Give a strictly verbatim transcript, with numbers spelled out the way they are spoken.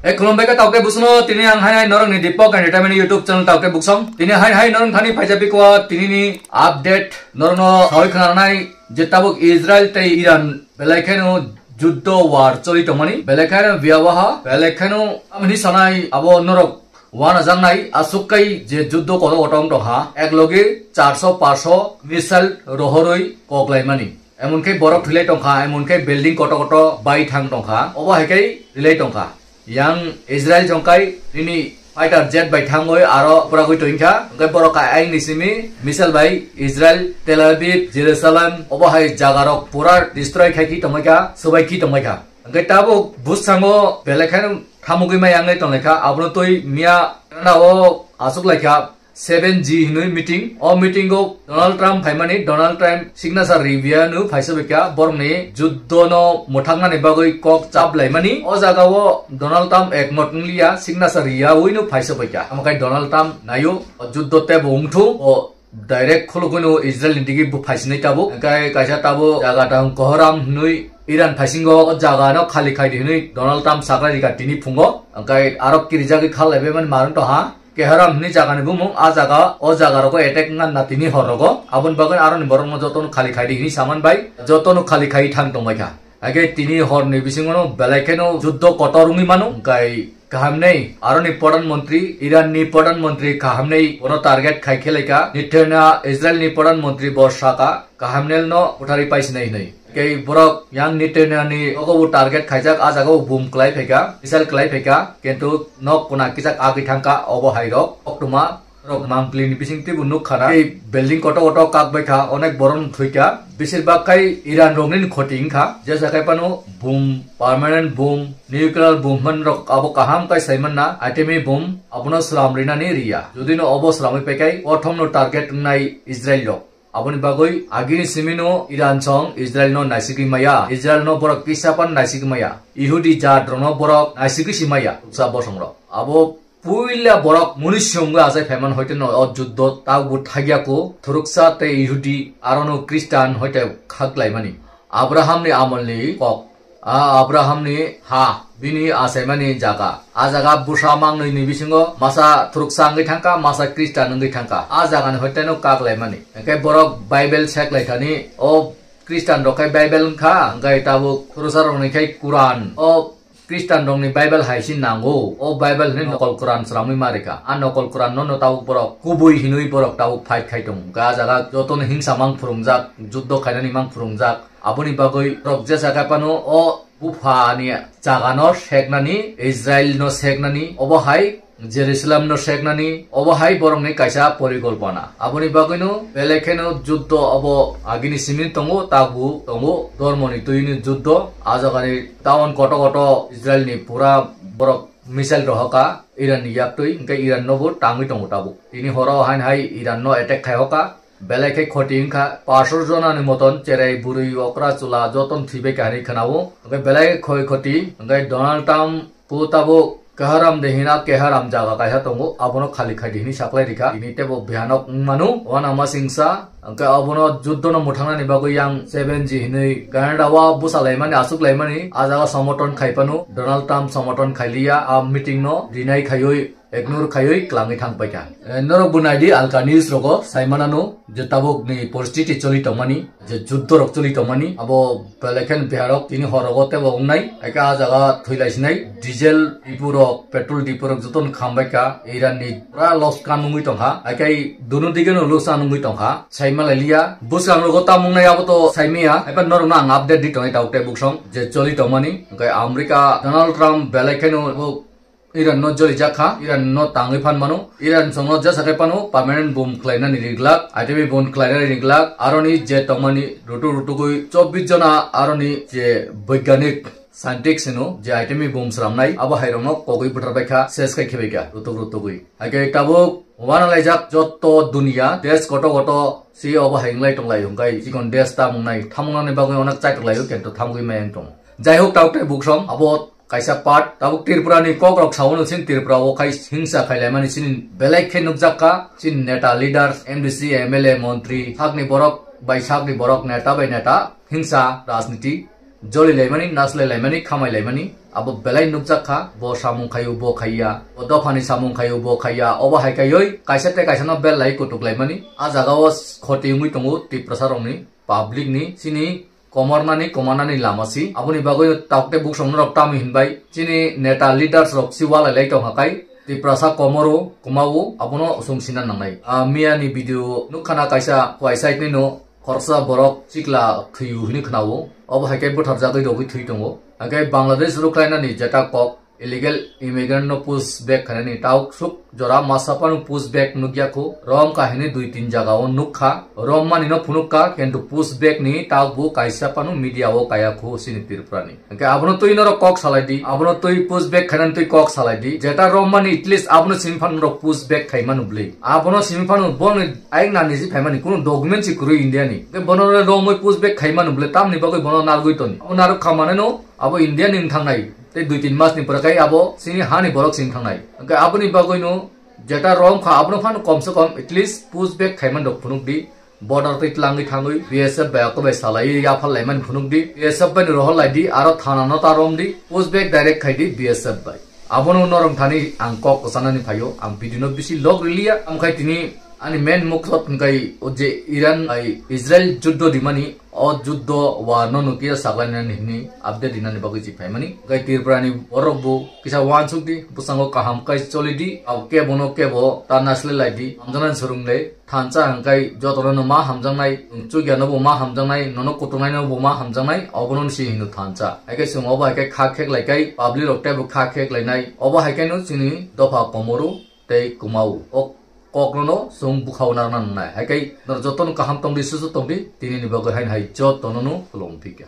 E khulumbai kha taukte busuno, tini ang hai hai norokni Deepak Entertainment YouTube channel taukte buksong. Tini hai hai norok thani phaija bikwa tinini update norokno sawi khwnanai je tabuk Israel tei Iran belai kheno juddo war choli tongmani, belai kheno biyawaha, belai kheno amni sanai abo norok wana jangnai asuk kai je juddo koto koto wng tongha, ek loge charso paso missile rohoroi koklaimani. Emon khe borok thwilai tongkha, emon khe building koto koto bai thang tongkha, obo hai khe rilai tongkha. Yang Israel jongkai nini fighter jet bai thangoi aro puragoi tongkha, hwnkhe borok ka ayang ni simi missile bai Israel, Tel Aviv, Jerusalem, obo hai jagarok pura destroy khai ki tongmai kha, swbai ki tongmai kha. Hwnkhe tabuk bwskango belai kheno thamugwi mai yangnai tonglaikha, abono twi miya Canada o asuk laikha, seven G hinwi meeting. O meeting o Donald Trump phaimani, Donald Trump signature ribiyanu phaisa baikha, borokni juddo no mwthaknani bagwi kok chap laimani. O jaga o Donald Trump ekmot wngliya, signature riya wino phaisa baikha. Amakai Donald Trump nayo, o juddo tebo wngthu, o direct khulugwino Israel ni digi bo phaisinai tabuk. Hwnkhe kaisa tabuk jaga tang Kohoram hinwi Iran phaisingo, o jaga no khali khaidi hinwi Donald Trump sakrai rika tini phungo. Hwnkhe aro kirijagwi khalaibai mani marwng tongha. Keharam hinwi jagani bumung, a jaga, o jaga rogo attack wngna na tini hor rogo. Aboni bagwi aroni borokno jotono khali khaidi hinwi saman bai, jotono khali khai thang tongbai kha. Hake tini horni bisingono belai kheno juddo kotor wngwi mano, hwnkhe kaham nei aroni Pradhan Mantri, Iran ni Pradhan Mantri kaham nei bono target khai khe lai kha. Netanyahu, Israel ni Pradhan Mantri bo saka, kaham nei no butharwi paisinai hinwi. Tei borok yang Netanyahu ni nogo bo target khaijak, a jaga o boom kwlai phaikha, missile kwlai phaikha, kintu nok kuna kichak agwi thangkha, obo hai rok koktwma rok mangpli ni bising teibo nuk khana. Tei building koto koto kak bai kha, onek borok thwi kha, besir bak khai Iran rok ni khoti wng kha, jesa khai phano boom, permanent boom, nuclear boom man rok abo kaham khai sai manna, atomik boom abono slam rinani riya, jodi no obo slamwi paikai, kothom no target wngnai Israel rok. Aboni bagwi agini simino Iran song Israel no naisigwi maya. Israel no borok kisa pan naisigwi maya. Ihudi jat rok no borok naisigwi si maya. Tuksa bosong rok. Abo puila borok muni siyong achai phaiman hoite no o juddo tabuk thagya ko. Thuruksa tei Ihudi aro no Christian hoite khaklaimani. Abraham ni amol ni kok. A Abraham ni ha, bini achaimani jaga. A jaga bwsa mangnwi ni bisingo masa thuruksa wngwi thangkha, masa Christian wngwi thangkha. A jaga ni hoite no kak laimani. Hwnkhe borok Bible sek lai thani, o Christian rok khai Bible wngkha, hwnkhe tabuk thuruksa rok ni khai Quran. O Christian rok ni Bible hai se nango. O Bible hinwi nokol Quran sramwi ma rikha. A nokol Quran no no tabuk borok kubui hinwi borok tabuk fight khai tongo. Hwnkhe a jaga joto no hingsa mang phwrwngjak, juddo khainani mang phwrwngjak. Aboni bagwi borok jesa khai phano o bupha ni jaga no seknani, Israel no seknani, obo hai Jerusalem no seknani, obo hai borok ni kaisa porikolpona. Aboni bagwi no belai kheno juddo obo agini simi tongo, tabu tongo, dormo ni twi ni juddo. A jaga ni town koto koto Israel ni pura borok missile rohoka Iran ni yak twi, hwnkhe Iran no bo tangwi tongo tabuk. Tini horo hain hai Iran no attack khai hoka. Belai khe khoti wngkha, paanch sho jona ni moton cherai, bwrwi, okra, chwla joto no thwibai kha hinwi khwnao. Hwnkhe belai khoi khoti, hwnkhe Donald Trump bo tabuk keharam de hina keharam jaga kaisa tongo, abono khali khaidi hinwi saklai rikha. Tini tebo bihanok wngmano, uanama singsa, hwnkhe abono juddo no mwthangnani bagwi yang seven G hinwi Canada o bwsa laimani, aswk laimani, a jaga somoton khai phano Donald Trump somoton khailiya, a meeting no deny khaiwi ignore khaiwi klangwi thang paikha. Eh, norok bo naidi alka news rogo sai manano je tabuk ni poristiti choli tongmani, je juddo rok choli tongmani, abo belai khe biharok tini hor rogo tebo wngnai, haikhe a jaga thwi lai sinai, diesel dipu rok, petrol dipu rok joto no kham baikha, Iran ni pura loss kan wngwi tongkha, haikhe duno dige no loss kan wngwi tongkha, sai malai liya. Bwskango tamung nai abo to sai maya, haiba norok no ang update di tongnai tabuk tei buksong je choli tongmani, hwnkhe America Donald Trump belai kheno bo Iran no jolijak kha, Iran no tangwi phan mano, Iran songno jesa khai phano permanent bomb khlainani ri glak, atomik bomb khlainani ri glak, aroni je tongmani rutuk rutukgwi chobbish jona aroni je boigyanik scientist hino je atomik bomb sramnai, abo hai rokno kogwi bwthar bai kha, ses khai khibai kha rutuk rutukgwi. Haikhe tabuk uana laijak jotto duniya, desh koto koto si obo hai wnglai tonglai hwnkhe chikon desh tamung nai, thamungnani bagwi onek chaitok laio, kintu thamgwi mayang tongo. Jai hok, tabuk tei buksong abo kaisa part. Tabuk Tripura ni kok rok sao no, chini Tripura o khai hingsa khai laimani chini belai khe nukjak kha. Chini neta leaders, M D C, M L A, montri, sakni borok bai sakni borok, neta bai neta hingsa rajniti joli laimani, naslai laimani, khamai laimani. abo belai nukjak kha, bo samung khaio, bo khaiya, bo dophani samung khaio, bo khaiya, obo hai khaioi kaisa tei kaisa no bel lai kutuk laimani. A jaga o khoti wngwi tongo Tiprasa rokni, public ni, chini komornani, komanani lama si. Aboni bagwi tabuk tei buksong norok tamo hinbai, chini neta leaders rok si walai lai tong hakai, Tiprasa komoro, komao, abono chwng sina nangnai. A miya ni video nukha na kaisa Khowai side ni no, khoroksa borok chikla thwiyo hinwi khwnao. Obo hai khe butharjagwi rogwi thwi tongo. Hake Bangladesh rwkhlainani jeta kok, illegal immigrant no push back khainani tauk suk jora masa phano push back nukya kho. Rom kahini dui tin jaga o nukha. Rom mani no phunukha, kintu push back ni tauk bo kaisa phano media o kaya kho chini Tripura ni. Hake abono twi norok kok salai di, abono twi push back khainani twi kok salai di. Jeta rom mani at least abono simi phano norok push back khai manu bwle. Abono simi phano bono ayek nani si phaimani kuno document si kwrwi India ni. Hake bono romwi push back khai manu bwle, tamni bagwi bono narwgwi toni. Abo narwk kha mane no, abo India ni wng thangnai. Tei dui tin mas ni pore kai abo chini hani borok sing thangnai. Hwnkhe aboni bagwi no jeta rom kha abono phano kom se kom at least push back khai man rok phunuk di. Border twi tlangwi thangwi B S F bai okto bai salai yaphar lai man phunuk di. B S F bai no rohor lai di, aro thana no ta rom di. Push back direct khai di B S F bai. Abono norong thani ang kok kwchanani phaio, ang video no bisi log riliya. Amkhai tini ani main mukhot hwnkhe o je Iran bai Israel juddo rimani, o juddo war no nukia saklainani hwnwi update rinani bagwi chiphaimani. Hwnkhe Tripura ni borok bo kisa wansuk di, bwskango kaham kai choli di, abo kebo no kebo ta naslai lai di, hamjaknani swrwng le thansa hwnkhe jotono no ma hamjaknai, chukya no bo ma hamjaknai, nono kutungnai no bo ma hamjaknai, obono si hino thansa. Haikhe chwng obo haikhe kha khek lai kai, public rok teibo kha khek lainai, obo haikhe no chini dopha komoro tei kwmao. O kokno no chwng bwkhao narwkna nangnai. Haikhe norok jotono kaham tong di, susu tong di, tini ni bagwi haino hai jotono no khulum phi kha.